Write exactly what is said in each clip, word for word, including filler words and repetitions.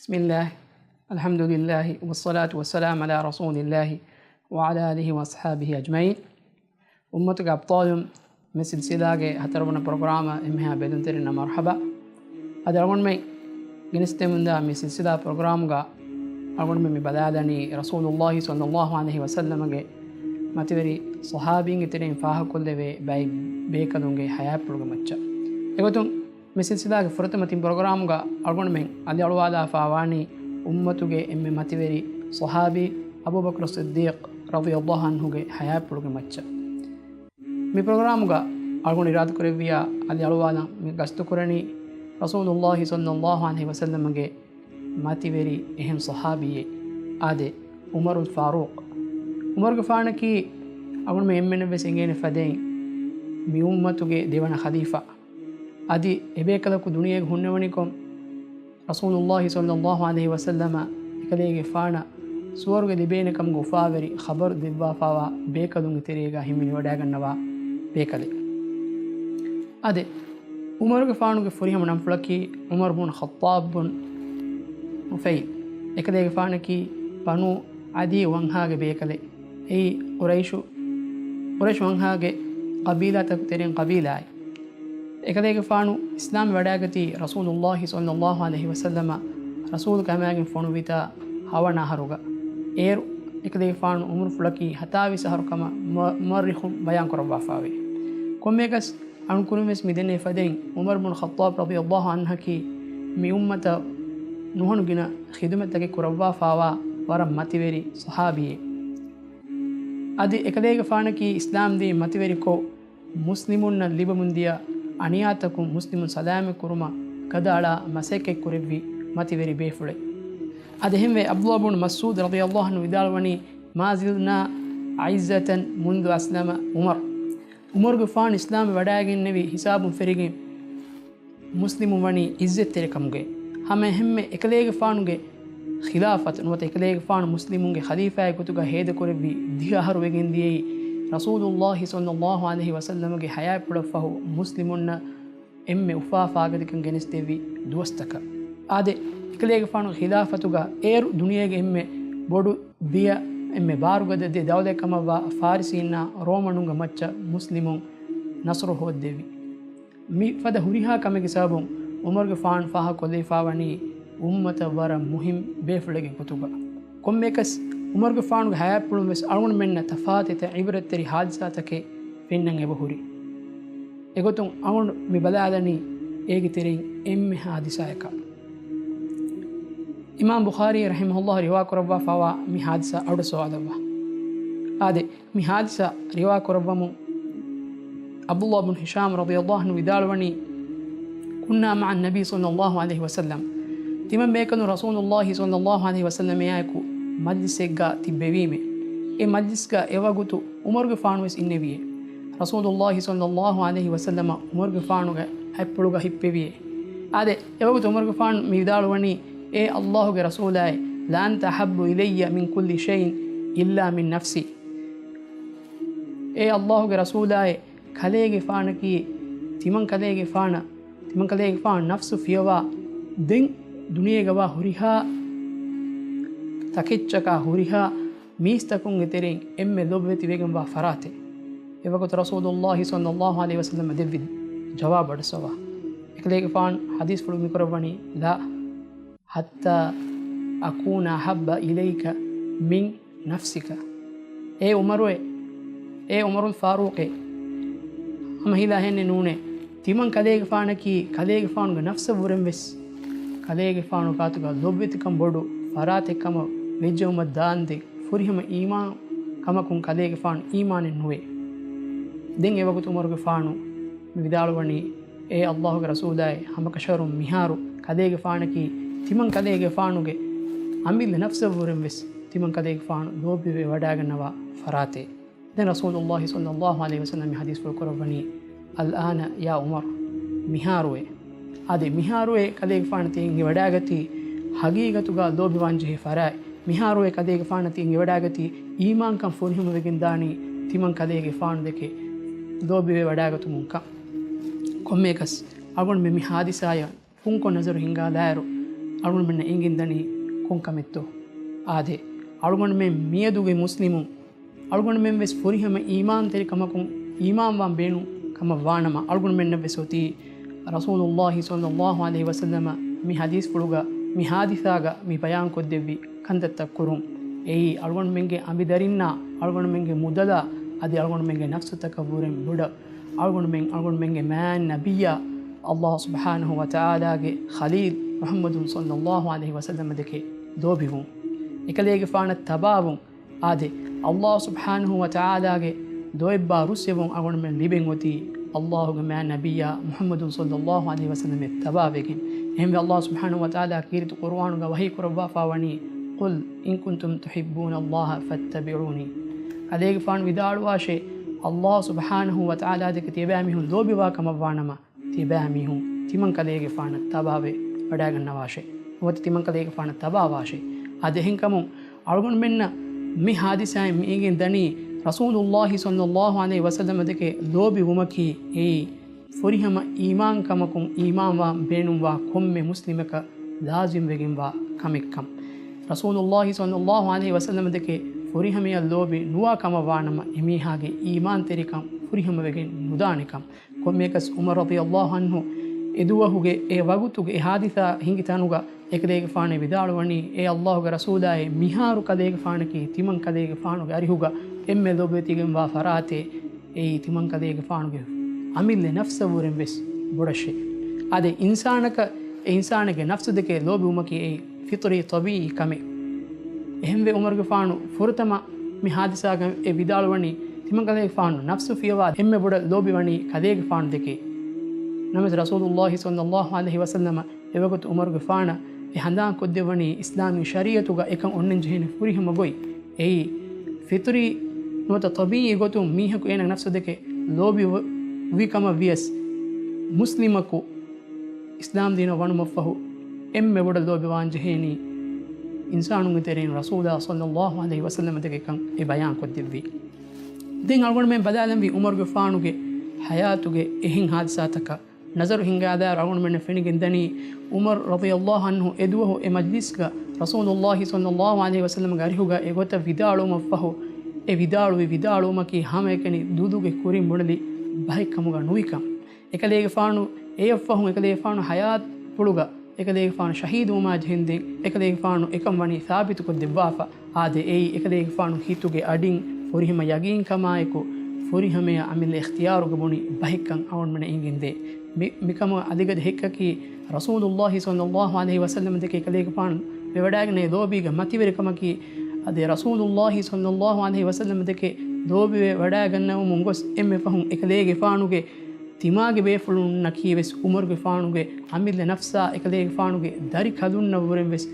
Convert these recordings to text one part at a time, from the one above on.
بسم الله، الحمد لله، والصلاة والسلام على رسول الله، وعلى آله وأصحابه أجمعين. އުއްމަތުގެ އަބްޠާލުން، މި ސިލްސިލާގެ ހަތަރުވަނަ ޕްރޮގްރާމަށް އެންމެހާ ބެލުންތެރިންނަށް މަރުޙަބާ. އަދި އަޅުގަނޑުމެން ގެނެސްދެމުންދާ މި ސިލްސިލާ ޕްރޮގްރާމުގަ އަޅުގަނޑުމެން މި ބަލާލަނީ ރަސޫލުﷲ ޞައްލަﷲު ޢަލައިހި ވަސައްލަމަގެ މަތިވެރި ޞަޙާބީންގެ ތެރެއިން ފާހަގަކޮށްލެވޭ ބައެއް ބޭކަލުންގެ ޙަޔާތްޕުޅުގެ މައްޗަށް. އެގޮތުން މި ސިލްސިލާގެ ފުރަތަމަ ތިން ޕްރޮގްރާމުގަ އަޅުގަނޑުމެން އަލިއަޅުވާލާފާވާނީ އުއްމަތުގެ އެންމެ މަތިވެރި ޞަޙާބީ އަބޫބަކުރު ޞިއްދީޤް ރަޟިޔަﷲު ޢަންހުގެ ޙަޔާތްޕުޅުގެ މައްޗަށް. މި ޕްރޮގްރާމުގަ އަޅުގަނޑު އިރާދަކުރެއްވިޔާ އަލިއަޅުވާލަން މި ގަސްތުކުރަނީ ރަސޫލުﷲ ޞައްލަﷲު ޢަލައިހި ވަސައްލަމަގެ މަތިވެރި އެހެން ޞަޙާބީއެއް، އާދެ، ޢުމަރުލް ފާރޫޤް. ޢުމަރުގެފާނަކީ އަޅުގަނޑުމެން އެންމެނަށްވެސް އެނގޭނެ ފަދައިން މި އުއްމަތުގެ ދެވަނަ ޚަލީފާ. އަދި އެބޭކަލަކު ދުނިޔޭގަ ހުންނެވުނިކޮށް، ރަސޫލުﷲ ޞައްލަﷲު ޢަލައިހި ވަސައްލަމަ އެކަލޭގެފާނަށް ސުވަރުގެ ލިބޭނެ ކަމުގެ އުފާވެރި ޚަބަރު ދެއްވާފާވާ ބޭކަލުންގެ ތެރޭގަ ހިމެނިވަޑައިގަންނަވާ ބޭކަލެއް. އާދެ، ޢުމަރުގެފާނުގެ ފުރިހަމަ ނަންފުޅަކީ ޢުމަރު ބުން ޚައްޠާބް ބުން ނުފައިލް. އެކަލޭގެފާނަކީ ބަނޫ ޢަދީ ވަންހާގެ ބޭކަލެއް. އެއީ ޤުރައިޝު، ޤުރައިޝު ވަންހާގެ ޤަބީލާތަކު ތެރެއިން ޤަބީލާއެއް. އެކަލޭގެފާނު އިސްލާމް ވަޑައިގަތީ ރަސޫލުﷲ ޞައްލަﷲު ޢަލައިހި ވަސައްލަމަ ރަސޫލު ކަމާގެން ފޮނުއްވިތާ ހަވަނަ އަހަރުގަ. އޭރު އެކަލޭގެފާނު ޢުމުރުފުޅަކީ ހަތާވީސް އަހަރު ކަމަށް މު-، މުއައްރިޚުން ބަޔާން ކުރައްވާފާވޭ. ކޮންމެއަކަސް އަޅުންކުރިންވެސް މިދެންނެވި ފަދައިން ޢުމަރު ބުން ޚައްޠާބް ރަޟިޔަﷲު ޢަންހަކީ މި އުއްމަތަށް ނުހަނު ގިނަ ޚިދުމަތްތަކެއް ކުރައްވާފާވާ ވަރަށް މަތިވެރި ޞަޙާބީއެއް. އަދި އެކަލޭގެފާނަކީ އިސްލާމްދީން މަތިވެރިކޮށް، މުސްލިމުންނަށް ލިބެމުންދިޔަ އަނިޔާތަކުން މުސްލިމުން ސަލާމަތްކުރުމަށް ގަދައަޅާ މަސައްކަތްކުރެއްވި މަތިވެރި ބޭފުޅެއް. އަދި އެހެންވެ، ޢަބްދުﷲ ބުން މަސްޢޫދު ރަޟިޔަﷲު ޢަންހު ވިދާޅުވަނީ، "ما زلنا أعزة منذ أسلم عمر." ޢުމަރުގެފާނު އިސްލާމް ވަޑައިގެންނެވި ހިސާބުން ފެށިގެން މުސްލިމުން ވަނީ ޢިއްޒަތްތެރިކަމުގައި. ހަމައެހެންމެ އެކަލޭގެފާނުގެ ޚިލާފަތު ނުވަތަ އެކަލޭގެފާނު މުސްލިމުންގެ ޚަލީފާއެއް ގޮތުގަ ހޭދަކުރެއްވި ދިހަ އަހަރު ވެގެން ދިޔައީ ރަސޫލުﷲ ޞައްލަﷲު ޢަލައިހި ވަސައްލަމަގެ ޙަޔާތްޕުޅަށްފަހު މުސްލިމުންނަށް އެންމެ އުފާ ފާގަތިކަން ގެނެސްދެއްވި ދުވަސްތަކަށް. އާދެ، އެކަލޭގެފާނުގެ ޚިލާފަތުގަ އޭރު ދުނިޔޭގެ އެންމެ ބޮޑު ދިޔަ، އެންމެ ބާރުގަދަ ދެ ދައުލަތް ކަމަށްވާ ފާރިސީންނާ ރޯމަނުންގެ މައްޗަށް މުސްލިމުން ނަޞްރު ހޯއްދެވި. މި ފަދަ ހުރިހާ ކަމެއްގެ ސަބަބުން ޢުމަރުގެފާނު ފާހަގަކޮށްލައިފާވަނީ އުއްމަތަށް ވަރަށް މުހިން ބޭފުޅެއްގެ ގޮތުގަ. ކޮންމެއަކަސް ޢުމަރުގެފާނުގެ ޙަޔާތްޕުޅުން ވެސް އަޅުގަނޑުމެންނަށް ތަފާތުތައް ޢިބްރަތްތެރި ޙާދިސާތަކެއް ފެންނަން އެބަހުރި. އެގޮތުން އަޅުގަނޑު މި ބަލާލަނީ އޭގެ ތެރެއިން އެންމެ ޙާދިސާއަކަށް. އިމާމް ބުޚާރީ ރަޙިމަހުﷲ ރިވާކުރައްވާފާވާ މި ޙާދިސާ އަޑު ސުވާލަށްވާ. އާދެ، މި ޙާދިސާ ރިވާކުރައްވަމުން ޢަބްދުﷲ ބުން ހިޝާމް ރަޟިޔަﷲު ޢަންހު ވިދާޅުވަނީ، "كنا مع النبي صلى الله عليه وسلم." ތިމަން ބޭކަލުން ރަސޫލުﷲ ޞައްލަﷲު ޢަލައިހި ވަސައްލަމާއެކު މަޖްލިސެއްގަ ތިއްބެވީމޭ. އެ މަޖްލިސްގަ އެވަގުތު ޢުމަރުގެފާނުވެސް އިންނެވިއޭ. ރަސޫލުﷲ ޞައްލަﷲު ޢަލައިހި ވަސައްލަމަ ޢުމަރުގެފާނުގެ އަތްޕުޅުގަ ހިއްޕެވިއޭ. އާދެ، އެވަގުތު ޢުމަރުގެފާނު މި ވިދާޅުވަނީ، "އޭ ﷲގެ ރަސޫލާއޭ، لا أنت أحب إلي من كل شيء إلا من نفسي." އޭ ﷲގެ ރަސޫލާއޭ، ކަލޭގެފާނަކީ، ތިމަން ކަލޭގެފާނަށް، ތިމަން ކަލޭގެފާނު ނަފްސު ފިޔަވާ، ދެން ދުނިޔޭގަވާ ހުރިހާ ތަކެއްޗަކާ ހުރިހާ މީސްތަކުންގެ ތެރެއިން އެންމެ ލޯބިވެތިވެގެންވާ ފަރާތެއް. އެވަގުތު ރަސޫލުﷲ ޞައްލަﷲު ޢަލައިހި ވަސައްލަމަ ދެއްވި ޖަވާބު އަޑު ސުވާލަށްވާ. އެކަލޭގެފާނު ޙަދީޘްފުޅު މި ކުރައްވަނީ، لا حتى أكون أحب إليك من نفسك. އޭ ޢުމަރުއޭ، އޭ ޢުމަރުލް ފާރޫޤޭ، ހަމަ ހިލާ އެހެނެއް ނޫނޭ. ތިމަން ކަލޭގެފާނަކީ ކަލޭގެފާނުގެ ނަފްސަށްވުރެން ވެސް ކަލޭގެފާނު ގާތުގަ ލޯބިވެތިކަން ބޮޑު ފަރާތެއް ކަމަށް ވެއްޖެއުމަށް ދާންދެން ފުރިހަމަ އީމާން ކަމަކުން ކަލޭގެފާނު އީމާނެއް ނުވޭ. ދެން އެވަގުތު ޢުމަރުގެފާނު މި ވިދާޅުވަނީ، އޭ ﷲގެ ރަސޫލާއޭ، ހަމަކަށަވަރުން މިހާރު ކަލޭގެފާނަކީ ތިމަން ކަލޭގެފާނުގެ އަމިއްލަ ނަފްސަށްވުރެން ވެސް ތިމަން ކަލޭގެފާނު ލޯބިވެ ވަޑައިގަންނަވާ ފަރާތެއް. ދެން ރަސޫލުﷲ ޞައްލަﷲު ޢަލައިހި ވަސައްލަމަ މި ޙަދީޘްފުޅު ކުރައްވަނީ، الآن يا عمر، މިހާރުއޭ. އާދެ، މިހާރުއޭ ކަލޭގެފާނަށް ތި އެނގިވަޑައިގަތީ ޙަޤީޤަތުގަ ލޯބިވާންޖެހޭ ފަރާތް. މިހާރުއޭ ކަލޭގެފާނަށް ތި އެނގިވަޑައިގަތީ އީމާންކަން ފުރިހަމަވެގެންދާނީ ތިމަން ކަލޭގެފާނު ދެކެ ލޯބިވެވަޑައިގަތުމުންކަން. ކޮންމެއަކަސް އަޅުގަނޑުމެން މި ޙާދިސާއަށް ފުންކޮށް ނަޒަރު ހިންގާލާއިރު، އަޅުގަނޑުމެންނަށް އެނގެން ދަނީ ކޮން ކަމެއްތޯ؟ އާދެ، އަޅުގަނޑުމެން މިއަދުގެ މުސްލިމުން، އަޅުގަނޑުމެން ވެސް ފުރިހަމަ އީމާންތެރިކަމަކުން އީމާންވާން ބޭނުން ކަމަށް ވާނަމަ، އަޅުގަނޑުމެންނަށް ވެސް އޮތީ ރަސޫލުﷲ ޞައްލަﷲ ޢަލައިހި ވަސައްލަމަ މި ޙަދީޘްފުޅުގަ، މި ޙާދިސާގަ މި ބަޔާންކޮށްދެއްވި ކަންތައްތައް ކުރުން. އެއީ، އަޅުގަނޑުމެންގެ އަނބިދަރިންނާ، އަޅުގަނޑުމެންގެ މުދަލާ، އަދި އަޅުގަނޑުމެންގެ ނަފްސުތަކަށް ވުރެން ބޮޑަށް އަޅުގަނޑުމެން، އަޅުގަނޑުމެންގެ މާތް ނަބިއްޔާ، ﷲ ސުބްޙާނަހޫ ވަތަޢާލާގެ ޚަލީލް މުޙައްމަދު ޞައްލަﷲ ޢަލައިހި ވަސައްލަމަ ދެކެ ލޯބިވުން. އެކަލޭގެފާނަށް ތަބާވުން. އާދެ، ﷲ ސުބްޙާނަހޫ ވަތަޢާލާގެ ދޮވެއްބާ ރުއްސެވުން އަޅުގަނޑުމެން ލިބެން އޮތީ، ﷲގެ މާތް ނަބިއްޔާ މުޙައްމަދު ޞައްލަﷲ ޢަލައިހި ވަސައްލަމަށް ތަބާވެގެން. އެހެންވެ، ﷲ ސުބްޙާނަހޫ ވަތަޢާލާ ކީރިތި ޤުރުއާނުގަ ވަޙީ ކުރައްވާފާ ވަނީ، قل إن كنتم تحبون الله فاتبعوني. ކަލޭގެފާނު ވިދާޅުވާށޭ، ﷲ ސުބްޙާނަހޫ ވަތަޢާލާ ދެކެ ތިޔަބައިމީހުން ލޯބިވާ ކަމަށްވާނަމަ، ތިޔަބައިމީހުން ތިމަން ކަލޭގެފާނަށް ތަބާވެ ވަޑައިގަންނަވާށޭ. ނުވަތަ ތިމަން ކަލޭގެފާނަށް ތަބާވާށޭ. އާދެ، އެހެންކަމުން އަޅުގަނޑުމެންނަށް މި ޙާދިސާއިން މި އެނގެން ދަނީ، ރަސޫލުﷲ ޞައްލަﷲ ޢަލައިހި ވަސައްލަމަ ދެކެ ލޯބިވުމަކީ އެއީ، ފުރިހަމަ އީމާންކަމަކުން އީމާންވާން ބޭނުންވާ ކޮންމެ މުސްލިމަކަށް ލާޒިމްވެގެންވާ ކަމެއްކަން. ރަސޫލުﷲ ޞައްލަﷲ ޢަލައިހި ވަސައްލަމަ ދެކެ ފުރިހަމަޔަށް ލޯބި ނުވާ ކަމަށް ވާނަމަ، އެމީހާގެ އީމާންތެރިކަން ފުރިހަމަވެގެން ނުދާނެކަން. ކޮންމެޔަކަސް ޢުމަރު ރަޟިޔަﷲ ޢަންހު އެދުވަހުގެ އެ ވަގުތުގެ އެ ޙާދިސާ ހިނގި ތަނުގަ އެކަލޭގެފާނޭ ވިދާޅުވަނީ، އޭ ﷲގެ ރަސޫލާއޭ، މިހާރު ކަލޭގެފާނަކީ ތިމަން ކަލޭގެފާނުގެ އަރިހުގަ އެންމެ ލޯބިވެތިގެންވާ ފަރާތެއް. އެއީ ތިމަން ކަލޭގެފާނުގެ އަމިއްލަ ނަފްސަށްވުރެން ވެސް ބޮޑަށޭ. އާދެ، އިންސާނަކަށް އެ އިންސާނެއްގެ ނަފްސު ދެކެ ލޯބިވުމަކީ އެއީ ފިޠުރީ ޠަބީޢީ ކަމެއް. އެހެންވެ، ޢުމަރުގެފާނު ފުރަތަމަ މި ޙާދިސާގަ އެ ވިދާޅުވަނީ، ތިމަން ކަލޭގެފާނު ނަފްސު ފިޔަވާ އެންމެ ބޮޑަށް ލޯބިވަނީ ކަލޭގެފާނު ދެކެ. ނަމަވެސް، ރަސޫލުﷲ ޞައްލަﷲ ޢަލައިހި ވަސައްލަމަ އެވަގުތު ޢުމަރުގެފާނަށް އެ ހަނދާން ކޮށްދެއްވަނީ، އިސްލާމީ ޝަރީޢަތުގަ އެކަން އޮންނަން ޖެހޭނެ ފުރިހަމަ ގޮތް. އެއީ، ފިޠުރީ ނުވަތަ ޠަބީޢީ ގޮތުން މީހަކު އޭނަގެ ނަފްސު ދެކެ ލޯބި ވ-، ވި ކަމަށް ވިޔަސް، މުސްލިމަކު އިސްލާމް ދީނަށް ވަނުމަށްފަހު އެންމެ ބޮޑަށް ލޯބިވާން ޖެހޭނީ އިންސާނުންގެ ތެރެއިން ރަސޫލާ ޞައްލަﷲ ޢަލައިހި ވަސައްލަމަ ދެކެ ކަން އެ ބަޔާން ކޮށްދެއްވީ. ދެން އަޅުގަނޑުމެން ބަލާލަންވީ ޢުމަރުގެފާނުގެ ޙަޔާތުގެ އެހެން ޙާދިސާތަކަށް ނަޒަރު ހިންގާލާއިރު އަޅުގަނޑުމެންނަށް ފެނިގެން ދަނީ، ޢުމަރު ރަޟިޔަﷲ ޢަންހު އެދުވަހު އެ މަޖްލިސްގަ ރަސޫލުﷲ ޞައްލަﷲ ޢަލައިހި ވަސައްލަމަގެ އަރިހުގަ އެގޮތަށް ވިދާޅުވުމަށްފަހު، އެ ވިދާޅުވި ވިދާޅުވުމަކީ ހަމައެކަނި ދުލުގެ ކުރިން ބުނެލި ބަހެއްކަމުގަ ނުވިކަން. އެކަލޭގެފާނު އެޔަށްފަހުން އެކަލޭގެފާނު ޙަޔާތްޕުޅުގަ އެކަލޭގެފާނު ޝަހީދުވުމާ ޖެހެންދެން އެކަލޭގެފާނު އެކަން ވަނީ ސާބިތުކޮށްދެއްވާފަ. އާދެ، އެއީ އެކަލޭގެފާނު ހިތުގެ އަޑިން ފުރިހަމަ ޔަގީންކަމާއެކު، ފުރިހަމަޔަށް އަމިއްލަ އިޚްތިޔާރުގަ ބުނި ބަހެއްކަން އަޅުގަނޑުމެންނަށް އެނގެންދޭ. މި، މިކަމުގެ އަލިގަދަ ހެއްކަކީ، ރަސޫލުﷲ ޞައްލަﷲ ޢަލައިހި ވަސައްލަމަ ދެކެ އެކަލޭގެފާނު ވެވަޑައިގަންނަ ލޯބީގެ މަތިވެރިކަމަކީ، އަދި ރަސޫލުﷲ ޞައްލަﷲ ޢަލައިހި ވަސައްލަމަ ދެކެ ލޯބިވެ ވަޑައިގަންނަވަމުން ގޮސް އެންމެ ފަހުން އެކަލޭގެފާނުގެ ތިމާގެ ބޭފުޅުންނަކީ ވެސް ޢުމަރުގެފާނުގެ އަމިއްލަ ނަފްސާ އެކަލޭގެފާނުގެ ދަރިކަލުންނަށްވުރެން ވެސް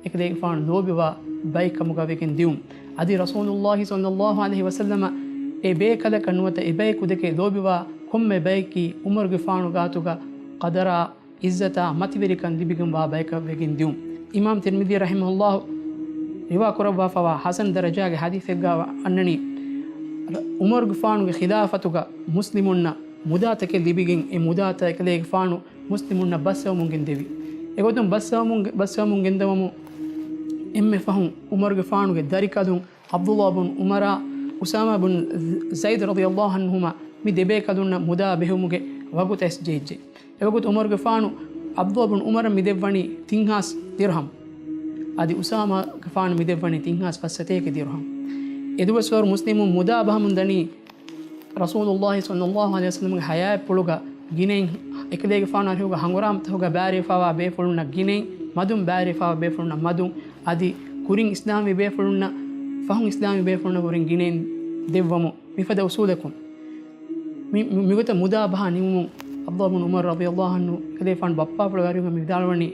އެކަލޭގެފާނު ލޯބިވާ ބައެއްކަމުގަ ވެގެން ދިއުން. އަދި ރަސޫލުﷲ ޞައްލަﷲ ޢަލައިހި ވަސައްލަމަ އެ ބޭކަލަކަށް ނުވަތަ އެ ބަޔަކު ދެކެ ލޯބިވާ ކޮންމެ ބަޔަކީ ޢުމަރުގެފާނު ގާތުގަ ޤަދަރާ، ޢިއްޒަތާ، މަތިވެރިކަން ލިބިގެންވާ ބަޔަކަށް ވެގެން ދިއުން. އިމާމް ތިރްމިޛީ ރަޙިމަހުﷲ ރިވާ ކުރައްވާފަވާ ޙަސަން ދަރަޖާގެ ޙަދީޘެއްގަ އަންނަނީ، ޢުމަރުގެފާނުގެ ޚިލާފަތުގަ މުސްލިމުންނަށް މުދާތަކެއް ލިބިގެން، އެ މުދާތައް އެކަލޭގެފާނު މުސްލިމުންނަށް ބައްސަވަމުން ގެންދެވި. އެގޮތުން ބައްސަވަމުން، ބައްސަވަމުން ގެންދަވަމުން އެންމެ ފަހުން ޢުމަރުގެފާނުގެ ދަރިކަލުން ޢަބްދުﷲ ބުން ޢުމަރާ އުސާމާ ބުން ޒައިދު ރަޟިޔަﷲ ޢަންހުމާ މި ދެބޭކަލުންނަށް މުދާ ބެހުމުގެ ވަގުތައް ޖެހިއްޖެ. އެވަގުތު ޢުމަރުގެފާނު ޢަބްދުﷲ ބުން ޢުމަރަށް މި ދެއްވަނީ ތިން ހާސް ދިރްހަމް. އަދި އުސާމާގެފާނު މި ދެއްވަނީ ތިން ހާސް ފައްސަތޭކަ ދިރްހަމް. އެދުވަސްވަރު މުސްލިމުން މުދާ ބަހަމުން ދަނީ، ރަސޫލުﷲ ޞައްލަﷲ ޢަލައިހި ވަސައްލަމަގެ ޙަޔާތްޕުޅުގަ ގިނައިން، އެކަލޭގެފާނު އަރިހުގަ ހަނގުރާމަތަކުގަ ބައިވެރިވެފަވާ ބޭފުޅުންނަށް ގިނައިން، މަދުން ބައިވެރިވެފަވާ ބޭފުޅުންނަށް މަދުން، އަދި ކުރިން އިސްލާމްވި ބޭފުޅުންނަށް ފަހުން އިސްލާމްވި ބޭފުޅުންނަށް ވުރެން ގިނައިން ދެއްވަމުން މިފަދަ އުސޫލަކުން. މި، މި، މިގޮތަށް މުދާ ބަހާ ނިމުމުން ޢަބްދުﷲ ބުން ޢުމަރު ރަޟިޔަﷲ ޢަންހު އެކަލޭގެފާނު ބައްޕާފުޅުގެ އަރިހުގަ މި ވިދާޅުވަނީ،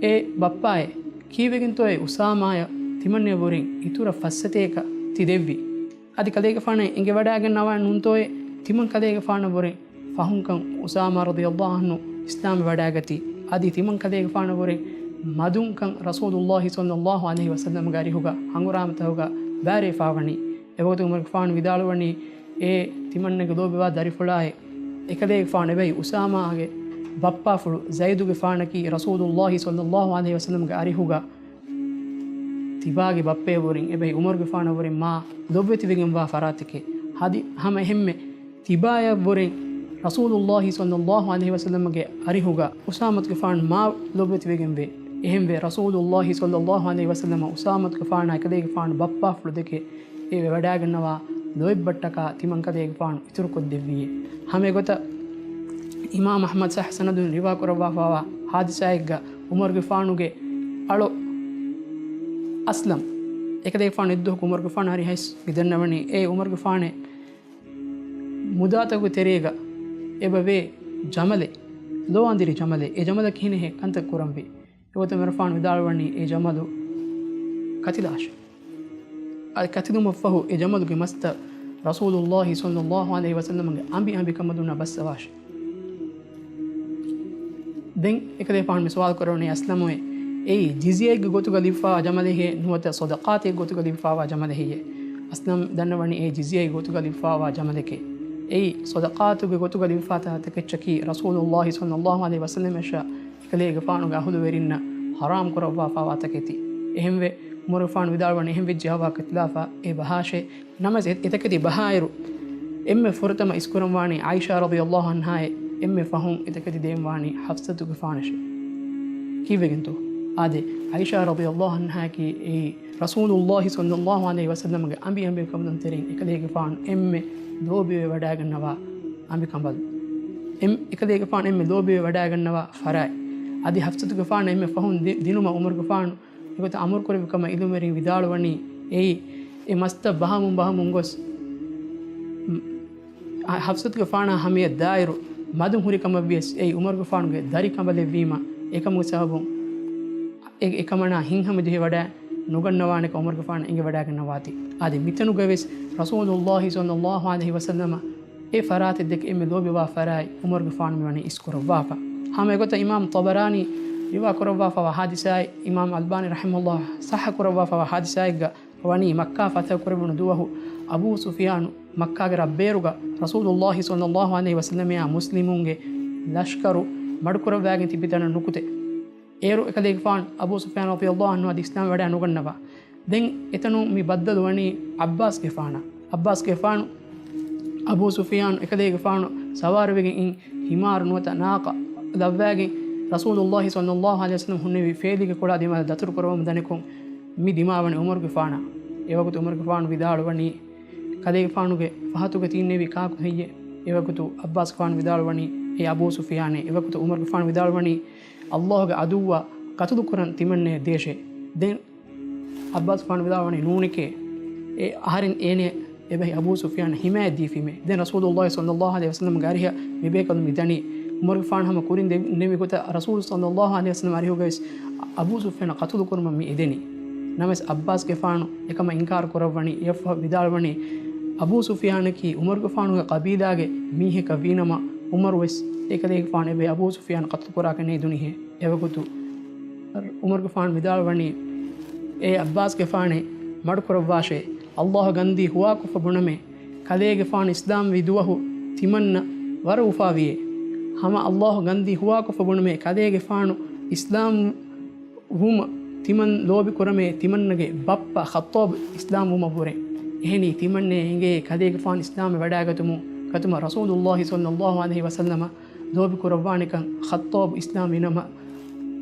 އޭ ބައްޕާއޭ، ކީއްވެގެންތޯއޭ އުސާމާޔަށް ތިމަންނަޔަށް ވުރެން އިތުރަށް ފައްސަތޭކަ ތި ދެއްވީ؟ އަދި ކަލޭގެފާނަށް އެނގިވަޑައިގަންނަވާ ނޫންތޯއޭ ތިމަން ކަލޭގެފާނަށް ވުރެން ފަހުންކަން އުސާމާ ރަޟިޔަﷲ ޢަންހު އިސްލާމްވެ ވަޑައިގަތީ؟ އަދި ތިމަން ކަލޭގެފާނަށް ވުރެން މަދުންކަން ރަސޫލުﷲ ޞައްލަﷲ ޢަލައިހި ވަސައްލަމަގެ އަރިހުގަ ހަނގުރާމަތަކުގަ ބައިވެރިވެފަވަނީ؟ އެވަގުތު ޢުމަރުގެފާނު ވިދާޅުވަނީ، އޭ ތިމަންނަގެ ލޯބިވާ ދަރިފުޅާއޭ، އެކަލޭގެފާނު އެބައި އުސާމާގެ ބައްޕާފުޅު ޒައިދުގެފާނަކީ ރަސޫލުއްލާހި ޞައްލައްލާހު ޢަލައިހި ވަސައްލަމްގެ އަރިހުގަ ތިބާގެ ބައްޕައެއްވުރެން އެބަހީ ޢުމަރުގެފާނަށްވުރެން މާ ލޮބުވެތިވެގެންވާ ފަރާތެކޭ. އަދި ހަމަ އެހެންމެ ތިބާޔަށްވުރެން ރަސޫލުއްލާހި ޞައްލައްލާހު ޢަލައިހި ވަސައްލަމްގެ އަރިހުގަ އުސާމަތުގެފާނު މާ ލޮބުވެތިވެގެންވޭ. އެހެންވެ ރަސޫލުއްލާހި ޞައްލައްލާހު ޢަލައިހި ވަސައްލަމަށް އުސާމަތުގެފާނާ އެކަލޭގެފާނު ބައްޕާފުޅު ދެކެ އެ ވެވަޑައިގަންނަވާ ލޯތްބަށްޓަކާ ތިމަންކަލޭގެފާނު އިތުރުކޮށްދެއްވިއޭ. ހަމައެގޮތަށް އިމާމް އަޙްމަދު ޞައްޙަ ސަނަދުން ރިވާ ކުރައްވާފާވާ ޙާދިސާއެއްގަ ޢުމަރުގެފާނުގެ އަޅު އަސްލަމް އެކަލޭގެފާނު އެއްދުވަހަކު ޢުމަރުގެފާނު ހަރި ހައިސް މި ދަންނަވަނީ އޭ ޢުމަރުގެފާނޭ މުދާތަކުގެ ތެރޭގަ އެބަ ވޭ ޖަމަލެއް، ލޯ އަނދިރި ޖަމަލެއް، އެ ޖަމަލަށް ކިހިނެއްހޭ ކަންތައް ކުރަންވީ؟ އެގޮތަށް ޢުމަރުގެފާނު ވިދާޅުވަނީ އެ ޖަމަލު ކަތިލާށޭ. އަދި ކަތިލުމަށްފަހު އެ ޖަމަލުގެ މަސްތައް ރަސޫލުއްލާހި ޞައްލައްލާހު ޢަލައިހި ވަސައްލަމްގެ އަނބި އަނބިކަމަށް ދުންނަ ބައްސަވާށޭ. ދެން އެކަލޭފާނު މި ސުވާލު ކުރައްވަނީ އަސްލަމުއޭ، އެއީ ޖިޒްޔައެއްގެ ގޮތުގަ ލިބިފާވާ ޖަމަލެއްހޭ ނުވަތަ ޞަދަޤާތެއްގެ ގޮތުގަ ލިބިފާވާ ޖަމަލެއްހެއްޔޭ؟ އަސްލަމް ދަންނަވަނީ އެއީ ޖިޒްޔައެއްގެ ގޮތުގަ ލިބިފާވާ ޖަމަލެކޭ. އެއީ ޞަދަޤާތުގެ ގޮތުގަ ލިބިފާތާ ތަކެއްޗަކީ ރަސޫލުއްލާހި ޞައްލައްލާހު ޢަލައިހި ވަސައްލަމަށާ އެކަލޭގެފާނުގެ އަހުލުވެރިންނަށް ޙަރާމް ކުރައްވާފާވާ ތަކެތި. އެހެންވެ، ޢުމަރުގެފާނު ވިދާޅުވަނީ އެހެން ވެއްޖެއްޔާ ކަތިލާފަ އެ ބަހާށޭ. ނަމަވެސް އެ، އެތަކެތި ބަހާއިރު، އެންމެ ފުރަތަމަ އިސްކުރަންވާނީ ޢާއިޝާ ރަޟިޔައްލާހު ޢަންހާއޭ، އެންމެ ފަހުން އެތަކެތި ދޭންވާނީ ޙަފްޞަތުގެފާނަށޭ. ކީއްވެގެންތޯ؟ އާދެ، ޢާއިޝާ ރަޟިޔައްލާހު ޢަންހާއަކީ އެއީ ރަސޫލުއްލާހި ޞައްލައްލާހު ޢަލައިހި ވަސައްލަމްގެ އަނބި އަނބިކަމުން ތެރެއިން އެކަލޭގެފާނު އެންމެ ލޯބިވެ ވަޑައިގަންނަވާ އަނބިކަނބަލު. އެން، އެކަލޭގެފާނު އެންމެ ލޯބިވެ ވަޑައިގަންނަވާ ފަރާތް. އަދި ޙަފްޞަތުގެފާނަށް އެންމެ ފަހުން ދި، ދިނުމަށް ޢުމަރުގެފާނު އެގޮތަށް އަމުރު ކުރެއްވި ކަމަށް ޢިލްމުވެރިން ވިދާޅުވަނީ، އެއީ އެ މަސްތައް ބަހަމުން ބަހަމުން ގޮސް، އަ، ޙަފްޞަތުގެފާނާ ހަމަޔަށް ދާއިރު މަދުން ހުރި ކަމަށްވިޔަސް، އެއީ ޢުމަރުގެފާނުގެ ދަރި ކަނބަލެއްވީމަ، އެކަމުގެ ސަބަބުން އެ، އެކަމަނާ ހިތްހަމަޖެހިވަޑައި ނުގަންނަވާނެކަން ޢުމަރުގެފާނު އެނގިވަޑައިގަންނަވާތީ. އަދި މިތަނުގަވެސް ރަސޫލުއްލާހި ޞައްލައްލާހު ޢަލައިހި ވަސައްލަމަށް އެ ފަރާތެއް ދެކެ އެންމެ ލޯބިވާ ފަރާތް ޢުމަރުގެފާނު މިވަނީ އިސްކުރައްވާފަ. ހަމަ އެގޮތަށް އިމާމް ޠަބަރާނީ ރިވާ ކުރައްވާފަވާ ޙާދިސާއެއް އިމާމް އަލްބާނީ ރަޙިމަހުﷲ ޞައްޙަ ކުރައްވާފަވާ ޙާދިސާއެއްގަ ވަނީ މައްކާ ފަތަޙު ކުރެވުނު ދުވަހު އަބޫ ސުފިޔާނު މައްކާގެ ރަށްބޭރުގަ ރަސޫލުއްލާހި ޞައްލައްލާހު ޢަލައިހި ވަސައްލަމައާ މުސްލިމުންގެ ލަޝްކަރު މަޑުކުރައްވާގެން ތިބި ތަނަށް ނުކުތެ. އޭރު އެކަލޭގެފާނު އަބޫ ސުފްޔާން ރަޟިޔައްލާހު ޢަންހު އަދި އިސްލާމް ވަޑައި ނުގަންނަވާ. ދެން އެތަނުން މި ބައްދަލު ވަނީ ޢައްބާސްގެފާނަށް. ޢައްބާސްގެފާނު އަބޫ ސުފްޔާން އެކަލޭގެފާނު ސަވާރުވެގެން އިން ހިމާރު ނުވަތަ ނާޤަ ލައްވާގެން ރަސޫލުއްލާހި ޞައްލައްލާހު ޢަލައިހި ވަސައްލަމް ހުންނެވި ފޭލިގެ ކޮޅާ ދިމާލަށް ދަތުރު ކުރައްވަމުން ދަނިކޮށް މި ދިމާވަނީ ޢުމަރުގެފާނަށް. އެވަގުތު ޢުމަރުގެފާނު ވިދާޅުވަނީ ކަލޭގެފާނުގެ ފަހަތުގަ ތިއިންނެވީ ކާކު ހެއްޔޭ؟ އެވަގުތު ޢައްބާސްގެފާނު ވިދާޅުވަނީ އޭ އަބޫ ސުފްޔާނޭ. އެވަގުތު ޢުމަރުގެފާނު ވިދާޅުވަނީ ﷲ ގެ ޢަދުއްވާ ޤަތުލު ކުރަން ތިމަންނަޔަށް ދޭށޭ. ދެން ޢައްބާސްގެފާނު ވިދާޅުވަނީ ނޫނެކޭ. އެ އަހަރެން އޭނަ އެބަހީ އަބޫ ސުފްޔާނަށް ޙިމާޔަތް ދީފީމޭ. ދެން ރަސޫލުއްލާހި ޞައްލައްލާހު ޢަލައިހި ވަސައްލަމްގެ އަރިހަށް މި ބޭކަލުން މި ދަނީ. ޢުމަރުގެފާނު ހަމަ ކުރިން ދެ، ދެންނެވި ގޮތަށް ރަސޫލު ޞައްލައްލާހު ޢަލައިހި ވަސައްލަމް އަރިހުގަވެސް އަބޫ ސުފްޔާނަށް ޤަތުލު ކުރުމަށް މި އެދެނީ. ނަމަވެސް ޢައްބާސްގެފާނު އެކަމަށް އިންކާރު ކުރައްވަނީ. އެއަށްފަހު ވިދާޅުވަނީ ޢަބޫ ސުފްޔާނަކީ ޢުމަރުގެފާނުގެ ޤަބީލާގެ މީހަކަށް ވީނަމަ، ޢުމަރުވެސް އެކަލޭގެފާނު އެބަހީ އަބޫ ސުފްޔާން ޤަތުލު ކުރާކަށް ނެތް ދުނިހޭ. އެވަގުތު ޢުމަރުގެފާނު ވިދާޅުވަނީ، އޭ ޢައްބާސްގެފާނޭ، މަޑުކުރައްވާށޭ. ﷲ ގަންދީ ހުވާކޮށްފަ ބުނަމޭ، ކަލޭގެފާނު އިސްލާމްވި ދުވަހު ތިމަންނަ ވަރަށް އުފާވިޔޭ. ހަމަ ﷲ ގަންދީ ހުވާކޮށްފަ ބުނަމޭ، ކަލޭގެފާނު އިސްލާމް ވުމަށް ތިމަން ލޯބި ކުރަމޭ، ތިމަންނަގެ ބައްޕަ ޚައްޠާބް އިސްލާމް ވުމަށްވުރެ. އެހެނީ ތިމަންނަޔަށް އެނގޭ ކަލޭގެފާނު އިސްލާމްވެ ވަޑައިގަތުމުން، ގަތުމަށް ރަސޫލުއްލާހި ޞައްލައްލާހު ޢަލައިހި ވަސައްލަމަށް ލޯބި ކުރައްވާނެކަން. ޚައްޠާބް އިސްލާމް ވިނަމަ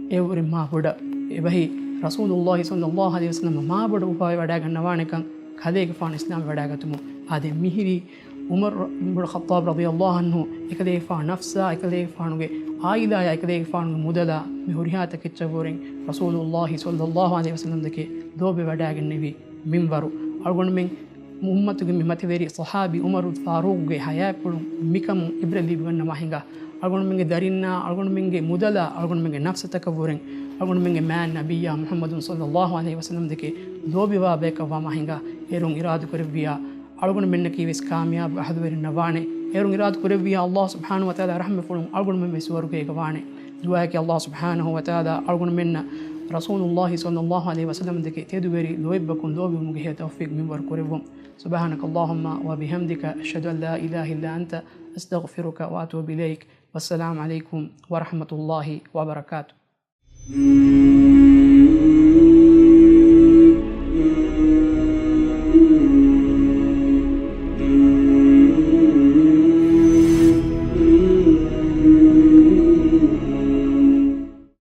އެއަށްވުރެ މާ ބޮޑަށް އެބަހީ ރަސޫލުއްލާހި ޞައްލައްލާހު ޢަލައިހި ވަސައްލަމަށް މާ ބޮޑަށް އުފާވެވަޑައިގަންނަވާނެކަން ކަލޭގެފާނު އިސްލާމްވެވަޑައިގަތުމުން. އާދެ، މިހިރީ ޢުމަރު ބުނު ޚައްޠާބް ރަޟިޔައްލާހު ޢަންހު އެކަލޭގެފާނު ނަފްސާ، އެކަލޭގެފާނުގެ ޢާއިލާޔާ، އެކަލޭގެފާނުގެ މުދަލާ މި ހުރިހާ ތަކެއްޗަށްވުރެން ރަސޫލުއްލާހި ޞައްލައްލާހު ޢަލައިހި ވަސައްލަމް ދެކެ ލޯބިވެވަޑައިގެންނެވި މިންވަރު. އަޅުގަނޑުމެން އުއްމަތުގެ މި މަތިވެރި ޞަޙާބީ ޢުމަރު ފާރޫޤުގެ ޙަޔާތްޕުޅުން މިކަމުން ޢިބްރަތް ލިބިގަންނަވާ ހިނގާ، އަޅުގަނޑުމެންގެ ދަރިންނާ، އަޅުގަނޑުމެންގެ މުދަލާ، އަޅުގަނޑުމެންގެ ނަފްސަތަކަށްވުރެން، އަޅުގަނޑުމެންގެ މާތް ނަބިއްޔާ މުޙައްމަދު ޞައްލައްލާހު ޢަލައިހި ވަސައްލަމް ދެކެ ލޯބިވާ ބަޔަކަށްވާމާ ހިނގާ. އޭރުން އިރާދަކުރެއްވިޔާ، އަޅުގަނޑުމެންނަކީވެސް ކާމިޔާބު އަހުލުވެރިންނަށް ވާނެ. އޭރުން އިރާދަކުރެއްވިޔާ، ﷲ ސުބްޙާނަހޫ ވަތަޢާލާ ރަޙްމަތްފުޅުން އަޅުގަނޑުމެންވެސް ސުވަރުގޭގަ ވާނެ. ދުޢާއަކީ، ﷲ ސުބްޙާނަހޫ ވަތަޢާލާ އަޅުގަނޑުމެންނަށް ރަސޫލުއްލާހި ޞައްލައްލާހު ޢަލައިހި ވަސައްލަމް ދެކެ ތެދުވެރި ލޯތްބަކުން ލޯބިވުމުގެ ހެޔޮ ތައުފީޤު މިންވަރު ކުރެއްވުން. سبحانك اللهم وبحمدك، أشهد أن لا إله إلا أنت، أستغفرك وأتوب إليك. والسلام عليكم ورحمة الله وبركاته.